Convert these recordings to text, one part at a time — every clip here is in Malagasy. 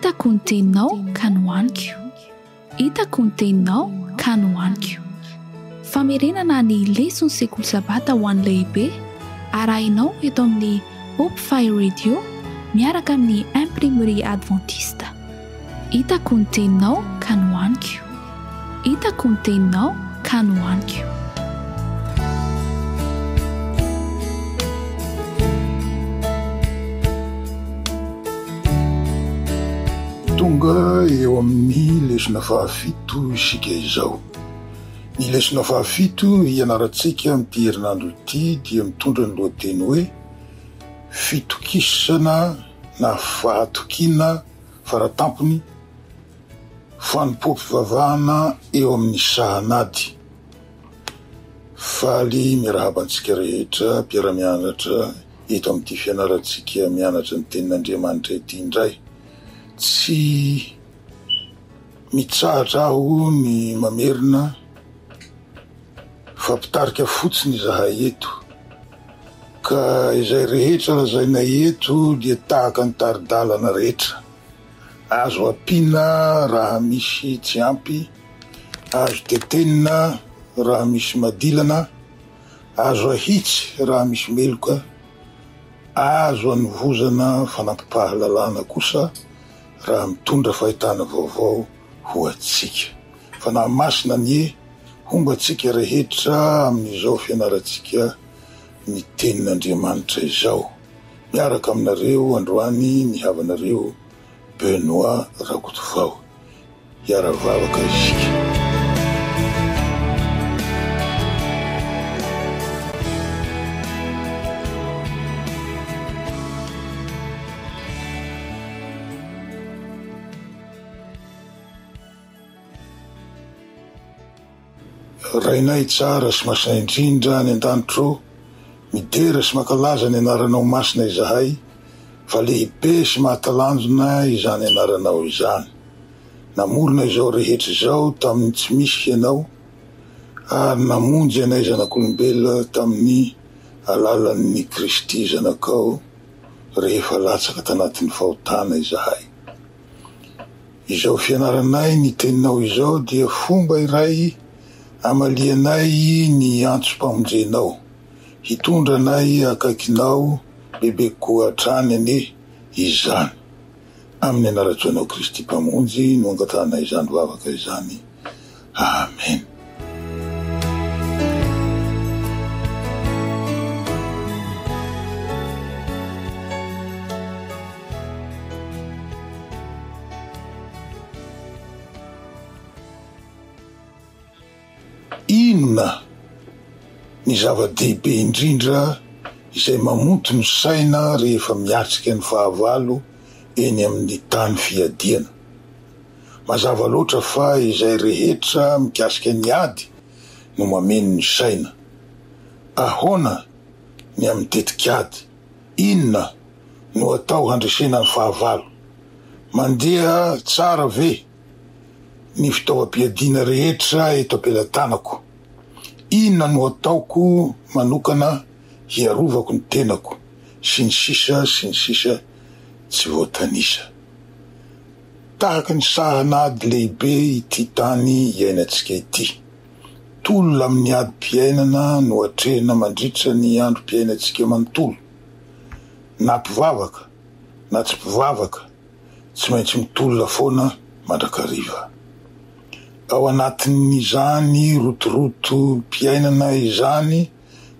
Hitako ny teninao ka nohaniko. Hitako ny teninao ka nohaniko. Famerenana ny leson'ny sekoly sabata ho an'ny lehibe arahinao eto amin'ny Hope Fire Radio miaraka amin'ny Imprimerie Adventiste. Hitako ny teninao ka nohaniko. Hitako ny teninao ka nohaniko. Tonga eo amin'ny lesona fahafito isika izao. Ny lesona fahafito hianarantsika amin'ity herinandro ity dia mitondra ny lohateny hoe Fitokisana na fahatokiana faratampony, fanompoam-pivavahana eo amin'ny sahan'ady. Faly miarahaba antsika rehetra mpiara-mianatra eto amin'ity fianarantsika mianatra ny Tenin'Andriamanitra ity indray. Tsy mitsahatra aho ny mamerina fa mpitarika fotsiny izahay eto, ka izay rehetra lazainay eto dia tahaka ny tari-dalana rehetra. Azo ampiana raha misy tsy ampy, azo tetenina raha misy madilana, azo ahitsy raha misy meloka, azo anovozana fanampim-pahalalana kosa raha mitondra fahitana vaovao ho antsika. Fanahy Masina anie homba antsika rehetra amin'izao fianarantsika ny Tenin'Andriamanitra izao. Miaraka aminareo androany ny havanareo Benoit Rakotovao. Hiara-vavaka isika. Rainay tsara sy masina indrindra any an-danitra ô, midera sy mankalaza ny anaranao masina izahay, fa lehibe sy mahatalanjona izany anaranao izany. Namorona izao rehetra izao tamin'ny tsy misy Ianao, ary namonjy anay zanak'olombelona tamin'ny alalan'ny Kristy Zanakao rehefa latsaka tanatin'ny fahotana izahay. Izao fianaranay ny Teninao izao dia fomba iray amalianay ny antsom-pamonjenao. Hitondra anay akaikinao bebe kokoa hatrany anie izany. Amin'ny anaran-tsoanao Kristy Mpamonjy no angatahanay izany vavaka izany. Amen. Inona ny zava-dehibe indrindra izay mamonto ny saina rehefa miatrika ny fahavalo eny amin'ny tany fiadiana? Mazava loatra fa izay rehetra mikasika ny ady no mameno ny saina. Ahoana ny amin'ny tetik'ady? Inona no atao handresena ny fahavalo? Mandeha tsara ve ny fitaovam-piadiana rehetra eto am-pelatanako? Inona no ataoko manokana hiarovako ny tenako? Sy ny sisa sy ny sisa tsy voatanisa. Tahaka ny sahan'ady lehibe ity tany iainantsika ity. Tolona amin'ny adim-piainana no atrehina mandritra ny androm-piainantsika manontolo. Na mpivavaka na tsy mpivavaka, tsy maintsy mitolona foana mandrakariva. Ao anatin'izany rotorotom-piainana izany,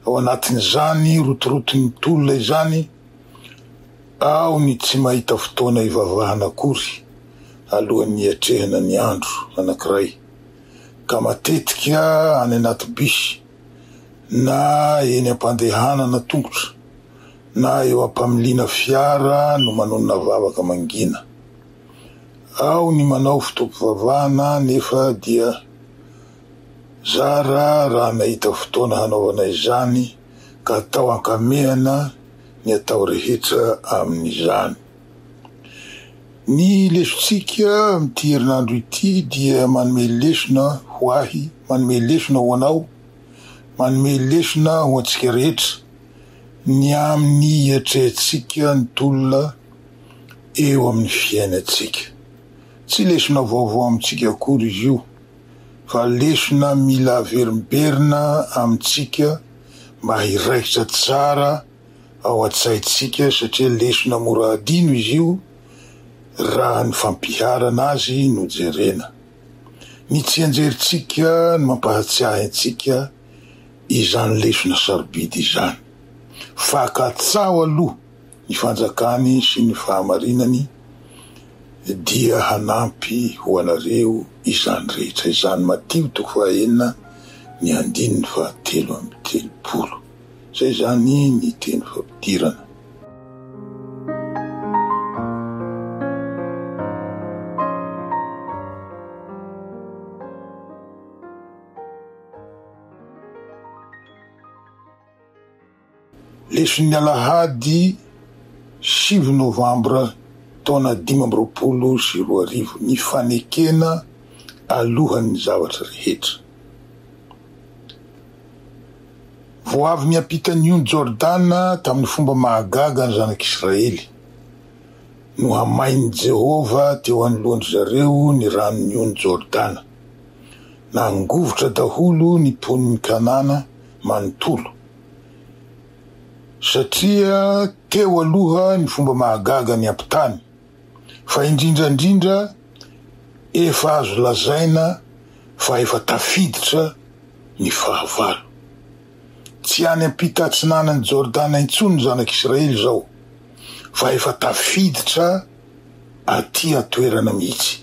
ao anatin'izany rotoroton'ny tolona izany, ao ny tsy mahita fotoana hivavahana akory alohan'ny hiatrehana ny andro anankiray, ka matetika any anaty bisy na eny am-pandehanana tongotra na eo am-pamiliana fiara no manonona vavaka mangina. Ao ny manao fotoam-pivavahana nefa dia zara raha nahita fotoana hanaovana izany ka atao ankamehana ny atao rehetra amin'izany. Ny lesontsika amin'ity herinandro ity dia manome lesona ho ahy, manome lesona ho anao, manome lesona ho antsika rehetra ny amin'ny hiatrehantsika ny tolona eo amin'ny fiainantsika. Tsy lesona vaovao amintsika akory izy io, fa lesona mila averimberina amintsika mba hiraikitra tsara ao an-tsaintsika satria lesona mora adino izy io raha ny fampiharana azy no jerena. Ny tsianjerintsika no mampahatsiahy antsika izany lesona sarobidy izany. Fa katsaho aloha ny fanjakany sy ny fahamarinany dia hanampy ho anareo izany rehetra izany Matio toko fahaenina ny andininy fahatelo amby telopolo. Izay izany ny teny fampidirana. Leson'ny alahady sivy novambra taona 2025 Ny fanekena alohan'ny zavatra rehetra. Vao avy niampita ny ony Jordana tamin'ny fomba mahagaga ny zanak'Israely. Nohamain'i Jehovah teo anoloan-dry zareo ny ranon'ny ony Jordana. Nangovitra daholo ny mponin'i Kanana manontolo, satria teo aloha ny fomba mahagaga niampitany, fa indrindra indrindra efa azo lazaina fa efa tafiditra ny fahavalo. Tsy any ampita atsinanan'i Jordana intsony ny zanak'Israely izao, fa efa tafiditra aty an-toerana mihitsy.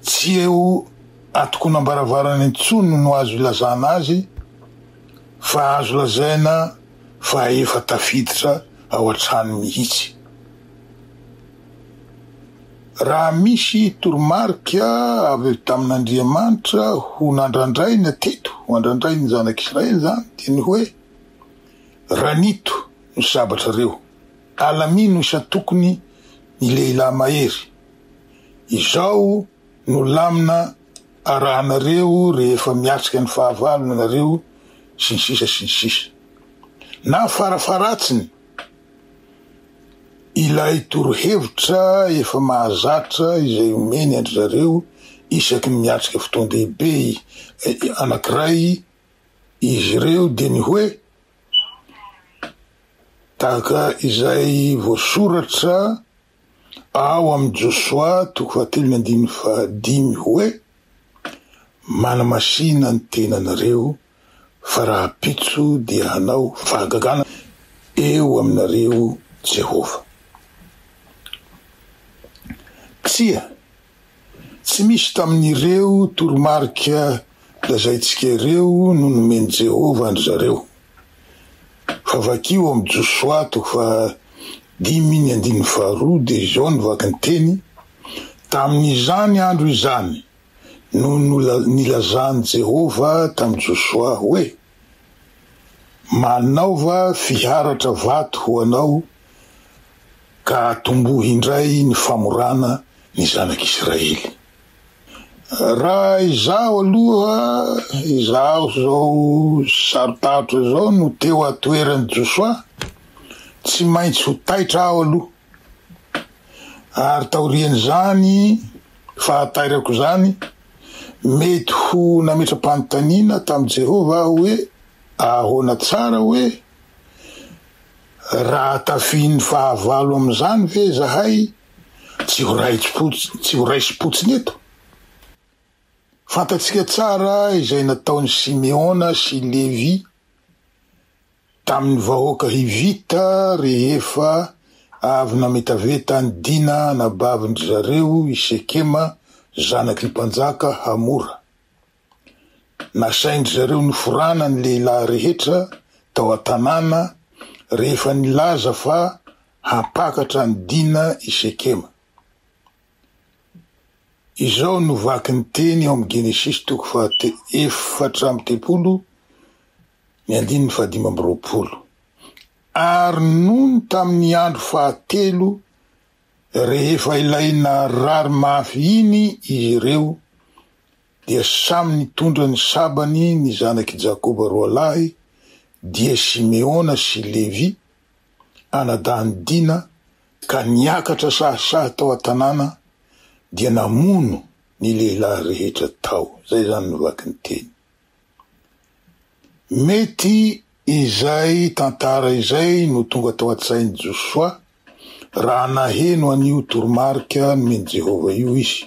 Tsy eo atokonam-baravarana intsony no azo ilazana azy, fa azo lazaina fa efa tafiditra ao an-trano mihitsy. Raha misy toromarika avy tamin'Andriamanitra ho nandrandraina teto, ho andrandrain'ny zanak'Israely izany, dia ny hoe, Ranito ny sabatrareo, alamino isan-tokony ny lehilahy mahery. Izao no lamina arahanareo rehefa miatrika ny fahavalo ianareo, sy ny sisa sy ny sisa. Na farafaharatsiny, ilay torohevitra efa mahazatra izay omeny an-dry zareo isaky ny miatrika fotoan-dehibe anankiray izy ireo dia ny hoe, tahaka izay voasoratra ao amin'ny Josoa toko fahatelo ny andininy fahadimy hoe, Manamasina ny tenanareo fa rahampitso dia hanao fahagagana eo aminareo Jehovah. Tsia, tsy misy tamin'ireo toromarika lazaintsika ireo no nomen'i Jehovah an-dry zareo. Fa vakio ao amin'ny Josoa toko fahadimy ny andininy faharoa dia izao ny vakin-teny, Tamin'izany andro izany no nilazan'i Jehovah tamin'i Josoa hoe, Manaova fiharatra vato ho anao ka atombohy indray ny famorana ny zanak'Israely. Raha izaho aloha, izaho izao sarotarotra izao no teo an-toeran'i Josoa, tsy maintsy ho taitra aho aloha. Ary taorian'izany fahatairako izany, mety ho nametra-panontaniana tamin'i Jehovah aho hoe, Ahoana tsara hoe? Raha tafihin'ny fahavalo amin'izany ve izahay tsy ho tsy ho raisim-potsiny eto? Fantatsika tsara izay nataon'i Simeona sy Levy tamin'ny vahoaka Hivita rehefa avy nametaveta an'i Dina anabavin-dry zareo i Sekema zanaky ny mpanjaka Hamora. Nasain-dry zareo noforana ny lehilahy rehetra tao an-tanàna rehefa nilaza fa hampakatra an'i Dina i Sekema. Izao no vakin'ny teny ao amin'ny Genesisy toko faha 34 ny andininy faha 25, Ary nony tamin'ny andro fahatelo, rehefa ilay narary mafy iny izy ireo, dia samy nitondra ny sabany ny zanak'i Jakoba roalahy, dia Simeona sy Levy, anadahin'i Dina, ka niakatra sahasaha tao an-tanàna. dia namono ny lehilahy rehetra tao. Izay izany no vakin'ny teny. Mety izay tantara izay no tonga tao an-tsain'i Josoa raha naheno an'io toromarika nomen'i Jehovah io izy.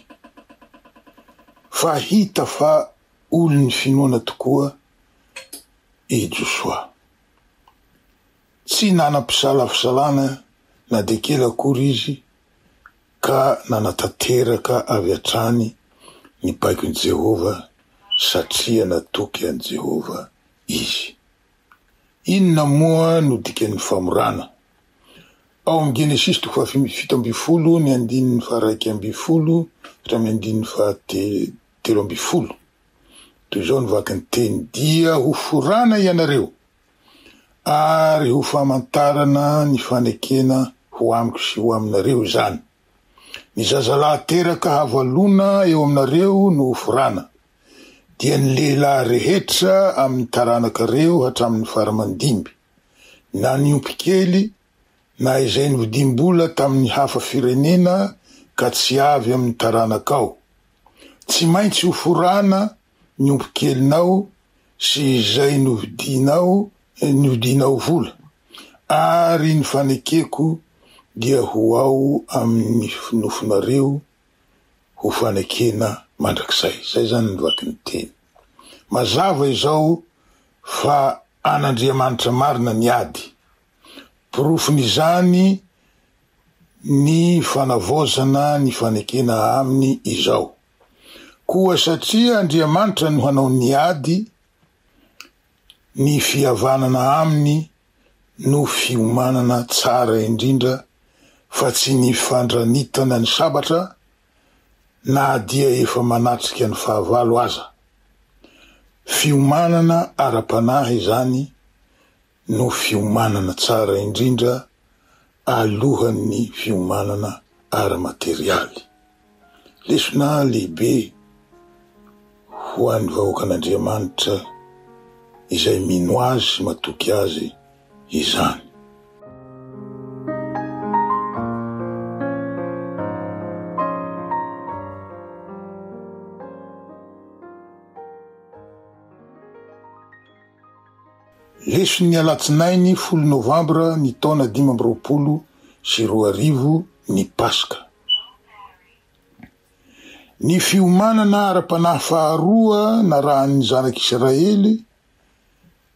Fa hita fa olon'ny finoana tokoa i Josoa. Tsy nanam-pisalasalana na dia kely akory izy ka nanatanteraka avy hatrany ny baikon'i Jehovah satria natoky an'i Jehovah izy. Inona moa no dikan'ny famorana? Ao amin'ny Genesisy toko faha-17 ny andininy faha-11 hatramin'ny andininy faha-13. Toy izao no vakin'ny teny, Dia ho forana ianareo, ary ho famantarana ny fanekena ho amiko sy ho aminareo izany. Ny zazalahy teraka havalona eo aminareo no hoforana, dia ny lehilahy rehetra amin'ny taranakareo hatramin'ny fara aman-dimby, na ny ompy kely, na izay novidiam-bola tamin'ny hafa firenena ka tsy avy amin'ny taranakao. Tsy maintsy hoforana ny ompy kelinao sy izay novidianao novidianao vola, ary ny fanekeko dia ho ao amin'ny nofonareo ho fanekena mandrakizay. Izay izany ny vakin'ny teny. Mazava izao fa an'Andriamanitra marina ny ady. Porofon'izany ny fanavaozana ny fanekena aminy izao. Koa satria Andriamanitra no hanao ny ady, ny fihavanana aminy no fiomanana tsara indrindra fa tsy ny fandranitana ny sabatra na dia efa manatrika ny fahavalo aza. Fiomanana ara-panahy izany no fiomanana tsara indrindra alohan'ny fiomanana ara-materialy. Lesona lehibe ho an'ny vahoakan'Andriamanitra izay mino Azy sy matoky Azy izany. Leson'ny alatsinainy folo novambra ny taona 2025 ny Paska. Ny fiomanana ara-panahy faharoa narahan'ny zanak'Israely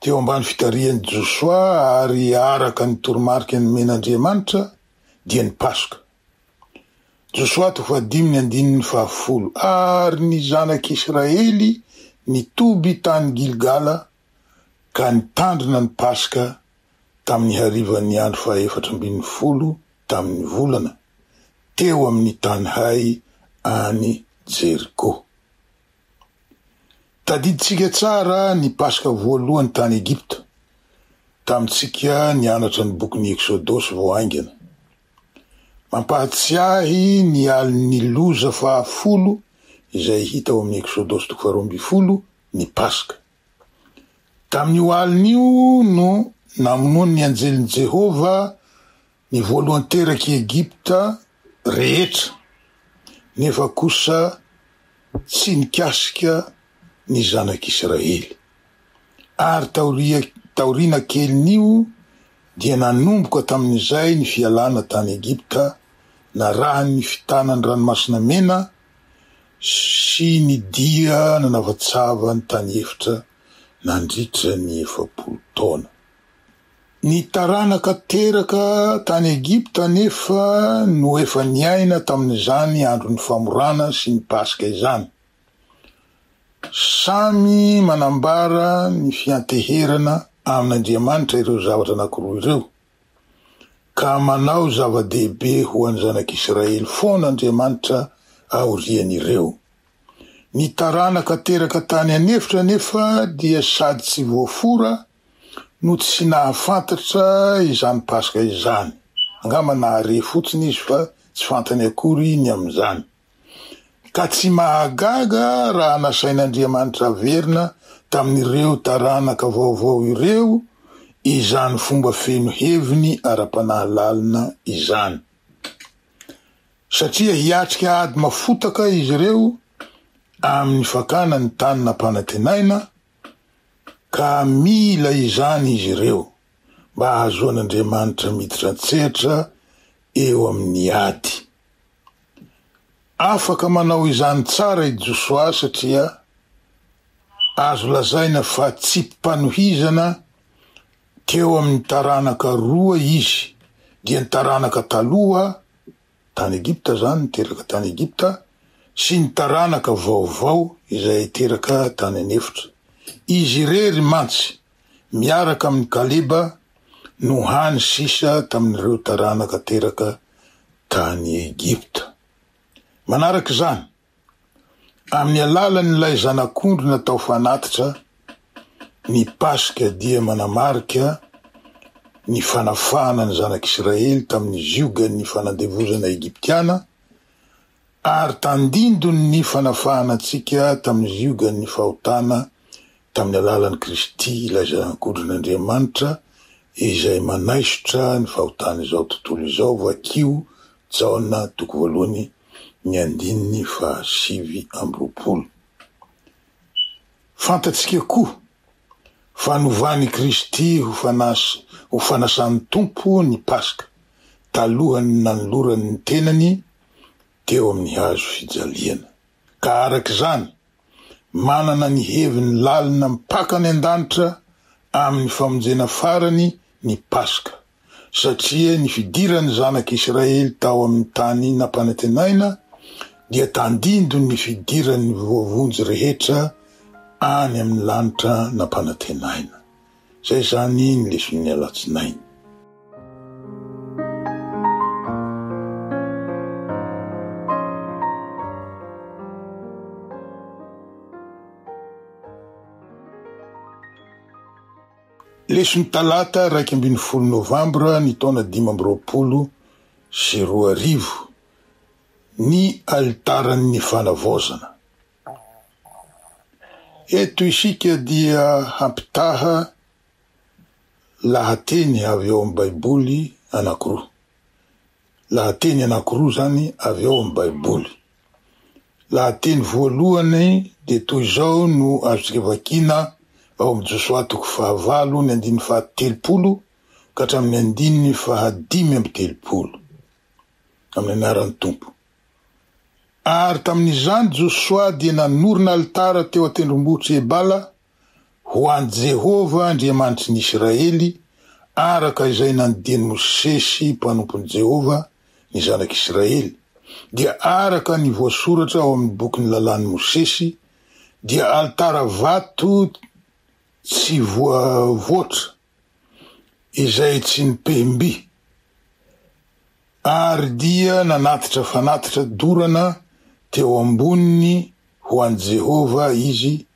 teo ambany fitarihan'i Josoa ary araka ny toromarika nomen'Andriamanitra dia ny Paska. Josoa toko fahadimy ny andininy fahafolo Ary ny zanak'Israely nitoby tany Gilgala ka nitandrina ny Paska tamin'ny harivan'ny andro fahaefatra ambin'ny folo tamin'ny volana, teo amin'ny tany hay any Jeriko. Tadidintsika tsara ny Paska voalohany tany Egypta, tamintsika nianatra ny bokin'ny Eksodosy vao haingana. Mampahatsiahy ny alin'ny loza fahafolo izay hita ao amin'ny Eksodosy toko faharoa ambin'ny folo ny Paska. Tamin'io alina io no namonoan'ny anjelin'i Jehovah ny voalohan-terak'i Egypta rehetra, nefa kosa tsy nikasika ny zanak'Israely. Ary taoria taoriana kelin'io dia nanomboka tamin'izay ny fialana tany Egypta narahan'ny fitana ny Ranomasina Mena sy ny dia nanavatsava ny tany efitra nandritra ny 40 taona. Ny taranaka teraka tany Egypta anefa no efa niaina tamin'izany andron'ny famorana sy ny Paska izany. Samy manambara ny fianteherana amin'Andriamanitra ireo zavatra anankiroa ireo, ka manao zava-dehibe ho an'ny zanak'Israely foana Andriamanitra aorian'ireo. Ny taranaka teraka tany an'efitra anefa dia sady tsy voafora no tsy nahafantatra izany Paska izany. Angamba nahare fotsiny izy fa tsy fantany akory ny amin'izany. Ka tsy mahagaga raha nasain'Andriamanitra averina tamin'ireo taranaka vaovao ireo izany fomba feno heviny ara-panahy lalina izany. Satria hiatrika ady mafotaka izy ireo amin'ny fakana ny tany nampanantenaina, ka mila izany izy ireo mba hahazoan'Andriamanitra miditra an-tsehatra eo amin'ny ady. Afaka manao izany tsara i Josoa satria azo lazaina fa tsipi-panohizana teo amin'ny taranaka roa izy, dia ny taranaka taloha, tany Egypta izany, niteraka tany Egypta, sy ny taranaka vaovao izay teraka tany an'efitra. Izy irery mantsy, miaraka amin'i Kaleba, no hany sisa tamin'ireo taranaka teraka tany Egypta. Manaraka izany, Amin'ny alalan'ilay zanak'ondry natao fanatitra, ny Paska dia manamarika ny fanafahana ny Zanak'Isiraely tamin'ny ziogan'ny fanandevozana egyptiana, ary tandindon'ny fanafahana antsika tamin'ny ziogan'ny fahotana tamin'ny alalan'i Kristy, ilay Zanak'ondrin'Andriamanitra izay manaisotra ny fahotan'izao tontolo izao, vakio Jaona toko voalohany ny andininy faha 29. Fantatsika koa fa novan'i Kristy ho fanas ho fanasan'ny Tompo ny Paska, talohan'ny nanolorany ny tenany teo amin'ny hazo fijaliana. Ka araka izany, manana ny heviny lalina mipaka any an-danitra amin'ny famonjena farany ny Paska. satria ny fidiran'ny zanak'Israely tao amin'ny tany nampanantenaina dia tandindon'ny fidiran'ny voavonjy rehetra any amin'ny lanitra nampanantenaina. Izay izany ny leson'ny alatsinainy. Leson'ny talata 11 novambra ny taona 2025 ny alitaran'ny fanavaozana. Eto isika dia hampitaha lahateny avy ao amin'ny Baiboly anankiroa. Lahateny anankiroa izany avy ao amin'ny Baiboly. Lahateny voalohany dia toy izao no azontsika vakiana ao amin'ny Josoa toko fahavalo ny andininy faha-30 ka hatramin'ny andininy faha-35. Amin'ny anaran'ny Tompo. Ary tamin'izany Josoa dia nanorina alitara teo an-tendrombohitr'i Ebala ho an'i Jehovah Andriamanitry ny Isiraely, araka izay nandidian'i Mosesy mpanompon'i Jehovah ny zanak'Isiraely, dia araka ny voasoratra ao amin'ny bokin'ny lalàn'i Mosesy, dia alitara vato tsy voavoatra, izay tsy nipehim-by, ary dia nanatitra fanatitra dorana teo amboniny ho an'i Jehovah izy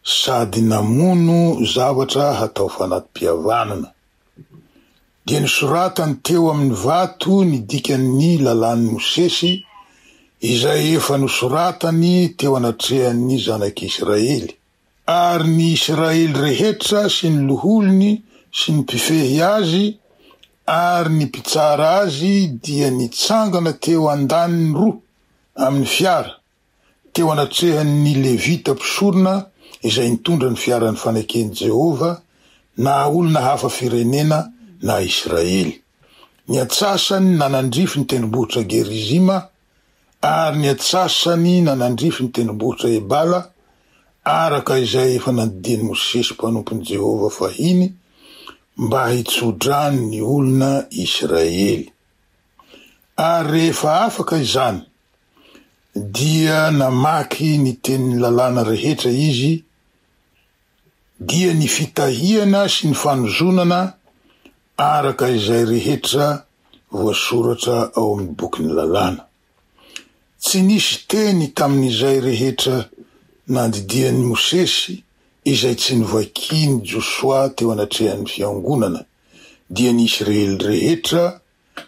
sady namono zavatra hatao fanati-pihavanana. Dia nosoratany teo amin'ny vato ny dikan'ny lalàn'i Mosesy, izay efa nosoratany teo anatrehan'ny zanak'Israely. Ary ny Israely rehetra sy ny loholony sy ny mpifehy azy ary ny mpitsara azy dia nitsangana teo andaniny roa amin'ny fiara, teo anatrehan'ny Levita mpisorona izay nitondra ny fiaran'ny faneken'i Jehovah, na olona hafa firenena na Israely. Ny antsasany nanandrify ny tendrombohitra Gerizima, ary ny antsasany nanandrify ny tendrombohitra Ebala, araka izay efa nandidian'i Mosesy mpanompon'i Jehovah fahiny, mba hitsodrano ny olona Israely. Ary rehefa afaka izany, dia namaky ny tenin'ny lalàna rehetra izy, dia ny fitahiana sy ny fanozonana araka izay rehetra voasoratra ao amin'ny bokin'ny lalàna. Tsy nisy teny tamin'izay rehetra nandidian'i Mosesy izay tsy novakian'i Josoa teo anatrehan'ny fiangonana, dia ny Isiraely rehetra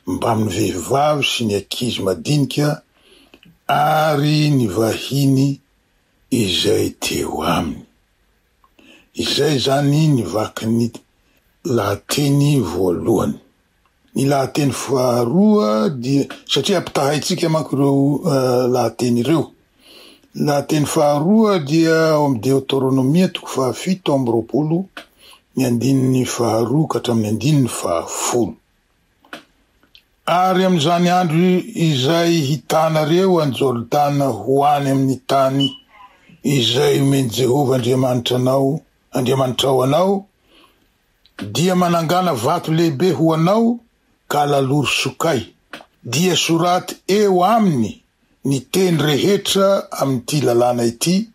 mbamin'ny vehivavy sy ny ankizy madinika ary ny vahiny izay teo aminy. Izay izany ny vakin'ny lahateny voalohany. Ny lahateny faharoa dia, satria ampitahaintsika manko ireo lahateny ireo. Ny lahateny faharoa dia ao amin'ny Deoteronomia toko fahafito amby roapolo ny andininy faharoa ka hatramin'ny andininy fahafolo. Ary amin'izany andro izay hitanareo an'i Jordana ho any amin'ny tany izay omen'i Jehovah Andriamanitra anao, Andriamanitrao anao, dia manangàna vato lehibe ho anao ka lalory sokay, dia soraty eo aminy ny teny rehetra amin'ity lalàna ity,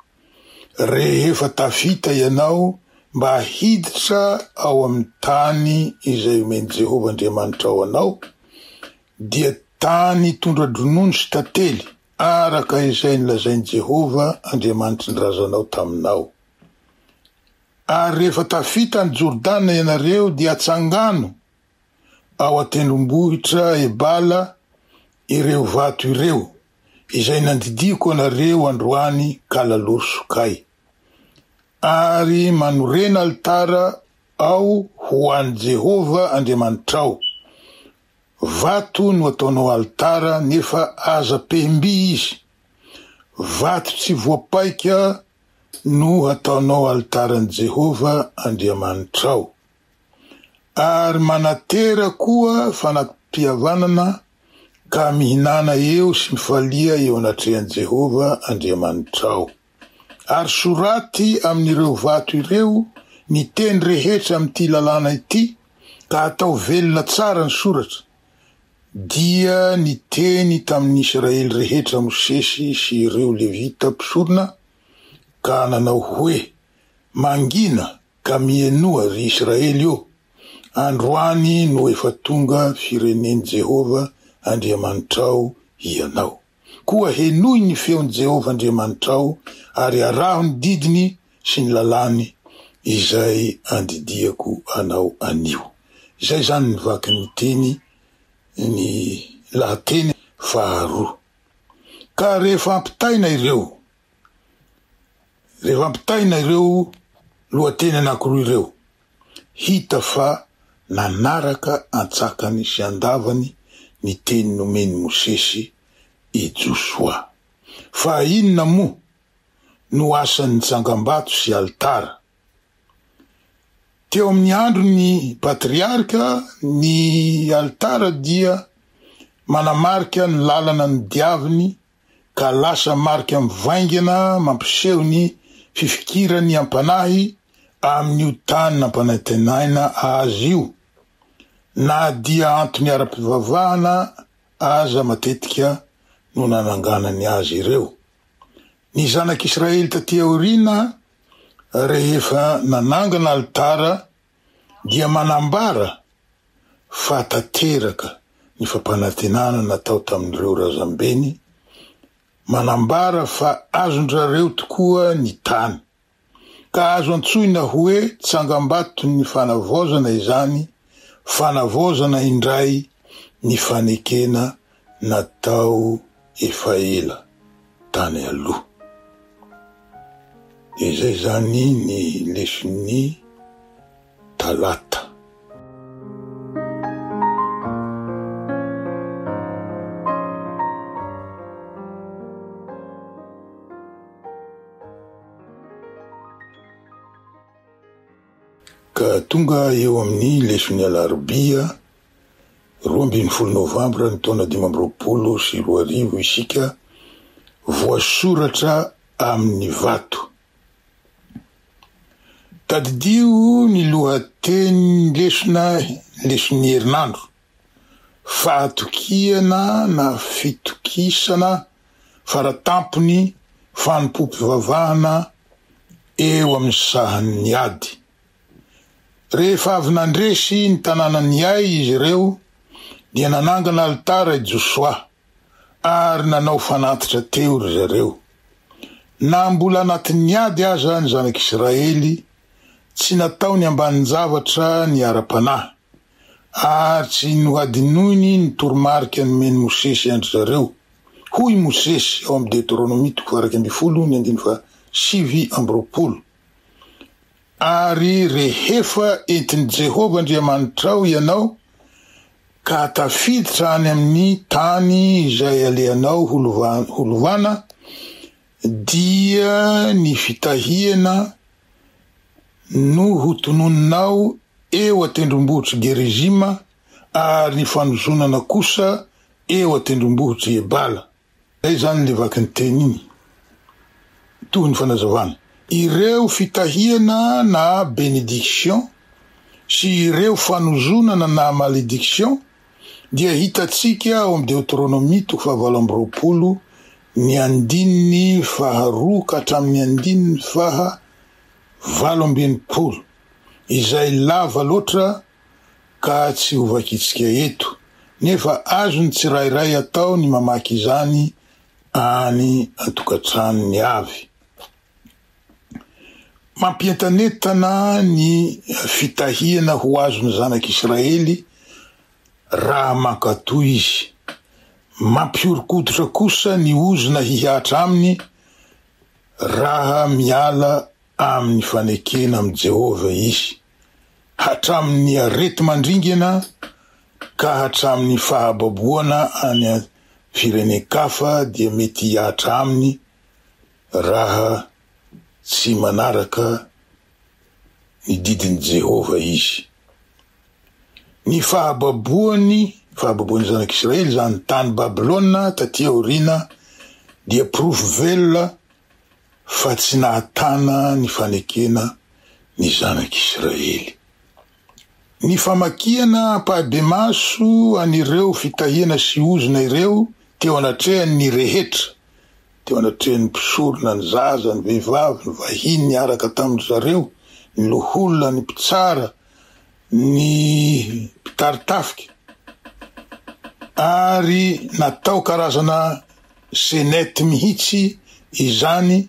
rehefa tafita ianao mba hiditra ao amin'ny tany izay omen'i Jehovah Andriamanitrao anao, dia tany tondra-dronono sy tantely, araka izay nolazain'i Jehovah Andriamanitry ny razanao taminao. Ary rehefa tafita an'i Jordana ianareo, dia atsangano ao an-tendrombohitra Ebala ireo vato ireo, izay nandidiako anareo androany ka laloro sokay. Ary manorena alitara ao ho an'i Jehovah Andriamanitrao. Vato no ataonao alitara, nefa aza pehim-by izy. Vato tsy voapaika no hataonao alitaran'i Jehovah Andriamanitrao. Ary manatera koa fanati-pihavanana ka mihinàna eo sy mifalia eo anatrehan'i Jehovah Andriamanitrao. Ary soraty amin'ireo vato ireo ny teny rehetra amin'ity lalàna ity, ka atao velona tsara ny soratra. Dia niteny tamin'ny Israely rehetra Mosesy sy ireo Levita mpisorona, ka nanao hoe, Mangina ka mihenoa, ry Israely ô! Androany no efa tonga firenen'i Jehovah Andriamanitrao hianao. Koa henoy ny feon'i Jehovah Andriamanitrao ary araho ny didiny sy ny lalàny izay andidiako anao anio. Izay izany ny vakin'ny teny, ny lahateny faharoa. Ka rehefa ampitaina ireo, rehefa ampitaina ireo lohateny anankiroa ireo, hita fa nanaraka antsakany sy andavany ny teny nomen'i Mosesy i Josoa. Fa inona moa no asan'ny tsangambato sy alitara? Teo amin'ny andron'ny patriarka, ny alitara dia manamarika ny lalana nodiaviny ka lasa marika mivaingana mampiseho ny fifikirany am-panahy amin'io tany nampanantenaina azy io, na dia antony ara-pivavahana aza matetika no nananganany azy ireo. Ny Zanak'Israely taty aoriana rehefa nanangana alitara dia manambara fa tanteraka ny fampanantenana natao tamin'ireo razambeny, manambara fa azon-drareo tokoa ny tany, ka azo antsoina hoe tsangambaton'ny fanavaozana izany, fanavaozana indray ny fanekena natao efa ela tany aloha. Dia izay izany ny leson'ny talata. Ka tonga eo amin'ny leson'ny alarobia 12 novambra ny taona 2025 isika, voasoratra amin'ny vato. Tadidio ny lohatenin'ny lesona leson'ny herinandro, Fahatokiana na fitokisana faratampony fanompoam-pivavahana eo amin'ny sahan'ny ady. Rehefa avy nandresy ny tanànan'i Ay izy ireo, dia nanangana alitara i Josoa ary nanao fanatitra teo ry zareo. Na mbola anatin'ny ady aza ny zanak'Israely, tsy nataony ambanin-javatra ny ara-panahy, ary tsy nohadinoiny ny toromarika nomen'i Mosesy an-dry zareo. Hoy i Mosesy ao amin'ny Deoteronomia toko faha-11 ny andininy faha-29, Ary rehefa entin'i Jehovah Andriamanitrao ianao, ka tafiditra any amin'ny tany izay alehanao holovana, dia ny fitahiana no hotononinao eo an-tendrombohitr'i Gerizima ary ny fanozonana kosa eo an-tendrombohitr'i Ebala. Zay izany le vakin-teny iny. Tohiny fanazavana. Ireo fitahiana na benediction sy ireo fanozonana na malediction dia hitantsika ao amin'ny Deoteronomia toko fahavalo amby 20 ny andininy faharoa ka hatramin'ny andininy faha 68 izay lava loatra ka tsy ho vakitsika eto, nefa azon'ny tsirairay atao ny mamaky izany any an-tokantranony avy. Mampientanentana ny fitahiana ho azon'ny zanak'Israely raha mankatò izy. Mampihoron-koditra kosa ny ozona hihatra aminy raha miala amin'ny fanekena amin'i Jehovah izy, hatramin'ny areti-mandringana ka hatramin'ny fahababoana any firenen-kafa dia mety hihatra aminy raha tsy manaraka ny didin'i Jehovah izy. Ny fahababoany, fahababoan'ny zanak'Israely izany tany Babylona taty aoriana dia porofo velona fa tsy nahatana ny fanekena ny zanak'Israely. Ny famakiana ampahibemaso an'ireo fitahiana sy ozona ireo teo anatrehan'ny rehetra, teo anatrehan'ny mpisorona, ny zaza, ny vehivavy, ny vahiny niaraka tamin-dry zareo, ny loholona, ny mpitsara, ny mpitari-tafika, ary natao karazana Senate mihitsy izany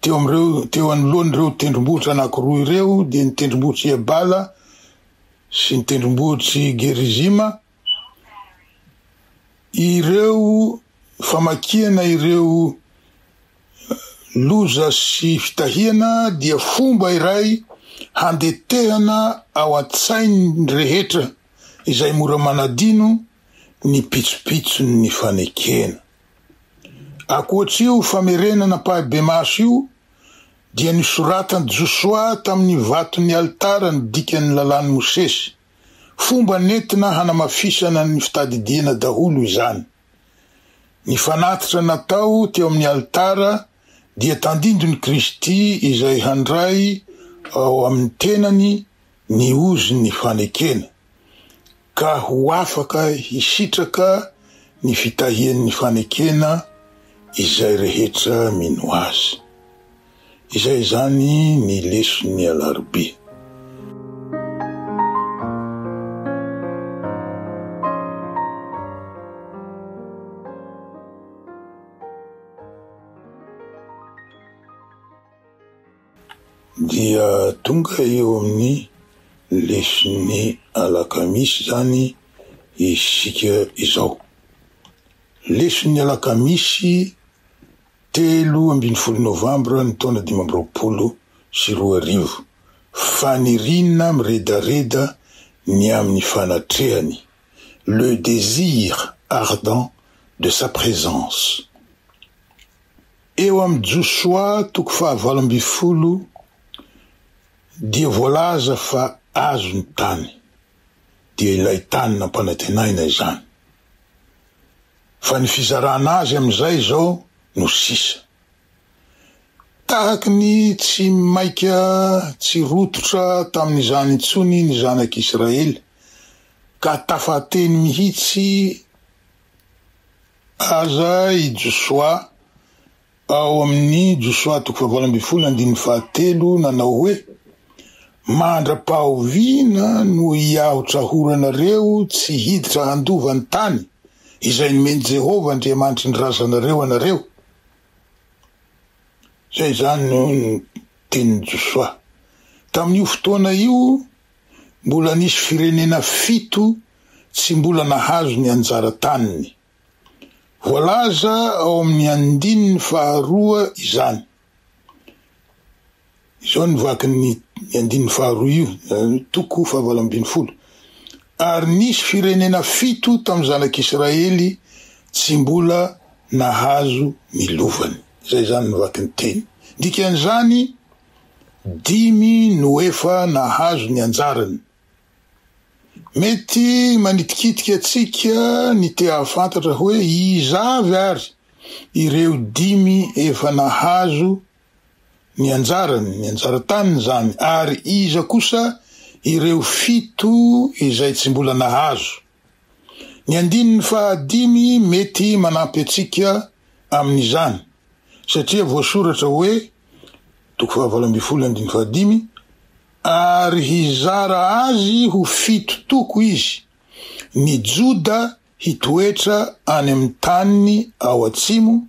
teo amin'ireo teo anoloan'ireo tendrombohitra anankiroa ireo dia ny tendrombohitr'i Ebala sy ny tendrombohitr'i Gerizima. Ireo famakiana ireo loza sy fitahiana dia fomba iray handetehana ao an-tsain'ny rehetra izay mora manadino ny pitsopitson'ny fanekena. Ankoatr'io famerenana ampahibemaso io, dia nosoratan'i Josoa tamin'ny vaton'ny alitara ny dikan'ny Lalàn'i Mosesy. Fomba nentina hanamafisana ny fitadidiana daholo izany. Ny fanatitra natao teo amin'ny alitara dia tandindon'i Kristy izay handray ao amin'ny tenany ny ozon'ny fanekena. ka ho afaka hisitraka ny fitahian'ny fanekena izay rehetra mino Azy. Izay izany ny leson'ny alarobia. Dia tonga eo amin'ny leson'ny alakamisy izany isika izao. Leson'ny alakamisy 13 novambra ny taona 2025, Faniriana miredareda ny amin'ny fanatrehany, le désir ardent de sa présence. Eo amin'ny Josoa toko fahavalo 18 dia voalaza fa azo ny tany, dia ilay tany nampanantenaina izany. Fa ny fizarana azy amin'izay izao no sisa. Tahaky ny tsy maika tsy rototra tamin'izany intsony ny zanak'Israely ka tafateny mihitsy Aza i Josoa ao amin'ny Josoa toko fahavalo 18 andininy fahatelo nanao hoe, Mandra-pahoviana no hiahotrahoranareo tsy hiditra handova ny tany izay nomen'i Jehovah Andriamanitry ny razanareo anareo? Izay izany no tenin'i Josoa. Tamin'io fotoana io, mbola nisy firenena fito tsy mbola nahazo ny anjara taniny. Voalaza ao amin'ny andininy faharoa izany. Izao ny vakin'ny andininy faharoa io, toko fahavalo 18. Ary nisy firenena fito tamin'ny zanak'Israely tsy mbola nahazo ny lovany. Izay izany no vakin-teny. Dikan'izany, dimy no efa nahazo ny anjarany. Mety manitikitika antsika ny te hahafantatra hoe iza avy ary ireo dimy efa nahazo ny anjarany, ny anjara taniny izany, ary iza kosa ireo fito izay tsy mbola nahazo. Ny andininy fahadimy mety manampy antsika amin'izany, satria voasoratra hoe, toko fahavalo ambinifolo andininy fahadimy, Ary hizara azy ho fito toko izy, ny Joda hitoetra any amin'ny taniny ao atsimo,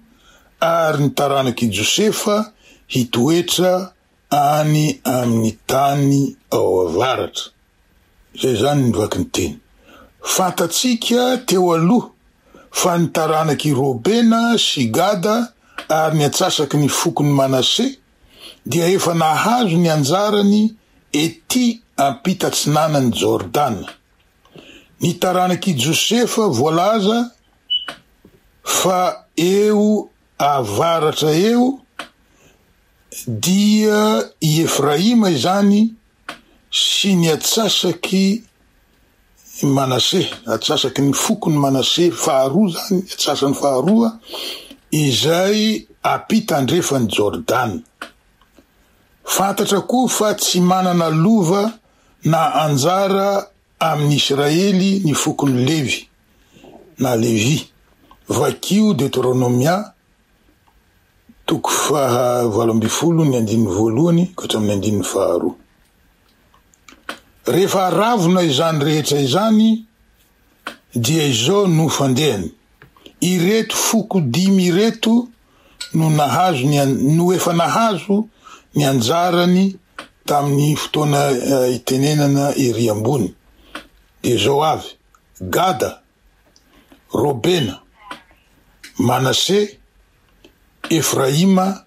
ary ny taranak'i Josefa hitoetra any amin'ny tany ao avaratra. Izay izany ny vakin-teny. Fantatsika teo aloha fa ny taranak'i Robena sy Gada ary ny antsasaky ny fokon'i Manase dia efa nahazo ny anjarany ety ampitatsinanan'i Jordana. Ny taranak'i Josefa voalaza fa eo avaratra eo dia i Efraima izany sy ny atsasaky Manase, atsasaky ny fokon'i Manase faharoa izany, atsasany faharoa, izay ampita andrefan'i Jordana. Fantatra koa fa tsy manana lova na anjara amin'i Israely ny fokon'i Levy, na Levy. Vakio Deoteronomia toko faha 18 ny andininy voalohany ka hatramin'ny andininy faharoa. Rehefa aravona izany rehetra izany dia izao no fandehany, ireto foko dimy ireto no nahazo ny no efa nahazo ny anjarany tamin'ny fotoana itenenana ery ambony, dia izao avy, Gada, Robena, Manase, Efraima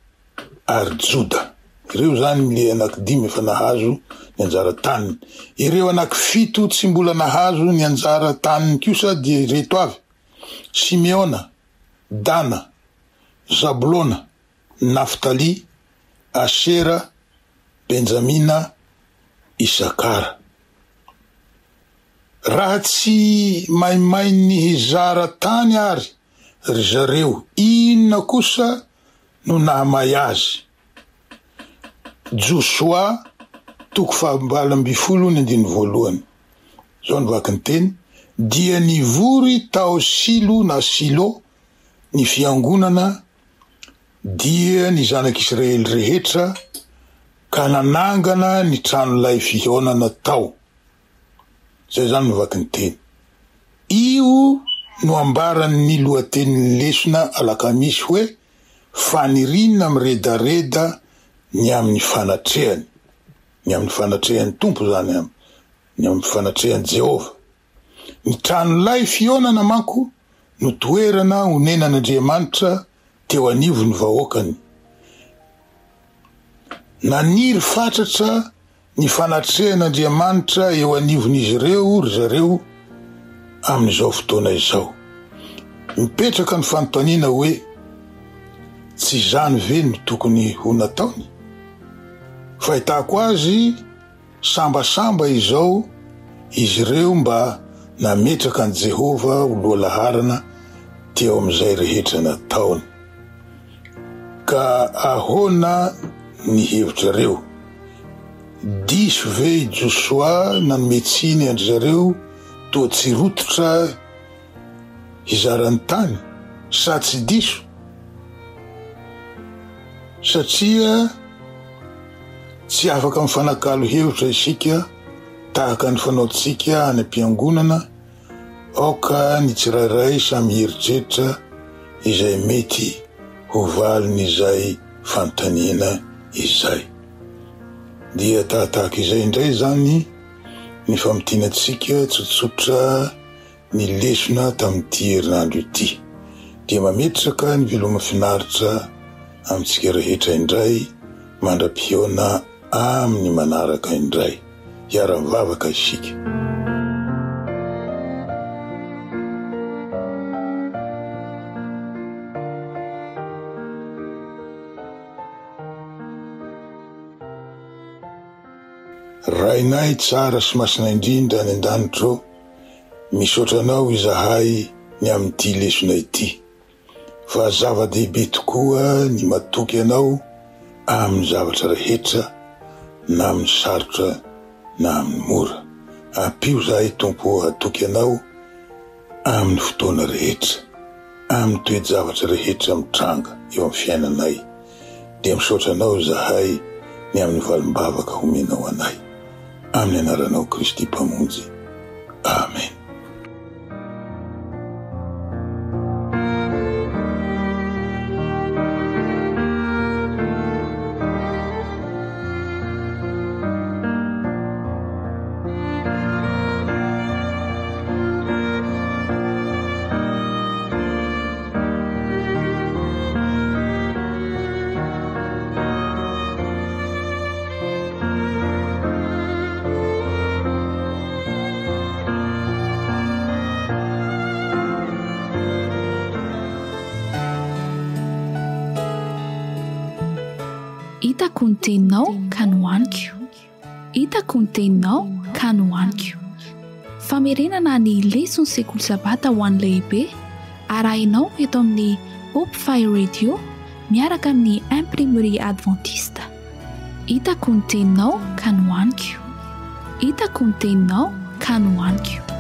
ary Joda. Ireo izany ilay anankidimy efa nahazo ny anjara taniny. Ireo anankifito tsy mbola nahazo ny anjara taniny kosa dia ireto avy, Simeona, Dana, Zabolona, Naftaly, Asera, Benjamina, Isakara. Raha tsy maimain'ny hizara tany ary ry zareo, inona kosa no nahamay azy? Josoa toko faha-18 ny andininy voalohany. Izao no vaky ny teny, Dia nivory tao Silo na Silo ny fiangonana, dia ny zanak'Israely rehetra, ka nanangana ny tranolay fihaonana tao. Izay izany no vakin-teny. Io no ambaran'ny lohatenin'ny lesona alakamisy hoe Faniriana miredareda ny amin'ny fanatrehany. Ny amin'ny fanatrehan'ny Tompo izany, ny amin'ny fanatrehan'i Jehovah. Ny tranolay fihaonana manko no toerana onenan'Andriamanitra teo anivon'ny vahoakany. Naniry fatratra ny fanatrehan'Andriamanitra eo anivon'izy ireo ry zareo amin'izao fotoana izao. Mipetraka ny fanontaniana hoe, tsy izany ve no tokony ho nataony? Fahitako azy, sambasamba izao izy ireo mba nametraka an'i Jehovah ho lohalaharana teo amin'izay rehetra nataony. Ka ahoana ny hevitrareo? Diso ve i Josoa nanome tsiny an-dry zareo toa tsy rototra hizara ny tany sa tsy diso? Satria tsy afaka mifanakalo hevitra isika tahaka ny fanaontsika any am-piangonana, aoka ny tsirairay samy hieritreritra izay mety ho valin'izay fanontaniana izay. Dia tahatahaka izay indray izany ny famintinantsika tsotsotra ny lesona tamin'ity herinandro ity. Dia mametraka ny veloma finaritra amintsika rehetra indray mandra-pihaona amin'ny manaraka indray. Hiara-mivavaka isika. Rainay tsara sy masina indrindra any an-danitra ô, misaotra Anao izahay ny amin'ity lesona ity. Fa zava-dehibe tokoa ny matoky Anao amin'ny zavatra rehetra, na amin'ny sarotra na amin'ny mora. Ampio izahay Tompo ô hatoky Anao amin'ny fotoana rehetra, amin'ny toe-javatra rehetra mitranga eo amin'ny fiainanay. Dia misaotra Anao izahay ny amin'ny valim-bavaka homenao anay. Amin'ny anaranao Kristy Mpamonjy. Amen. Hitako ny teninao ka nohaniko. Hitako ny teninao ka nohaniko. Famerenana ny leson'ny sekoly sabata ho an'ny lehibe arahinao eto amin'ny Hope Fire Radio miaraka amin'ny Imprimerie Adventiste. Hitako ny teninao ka nohaniko. Hitako ny teninao ka nohaniko.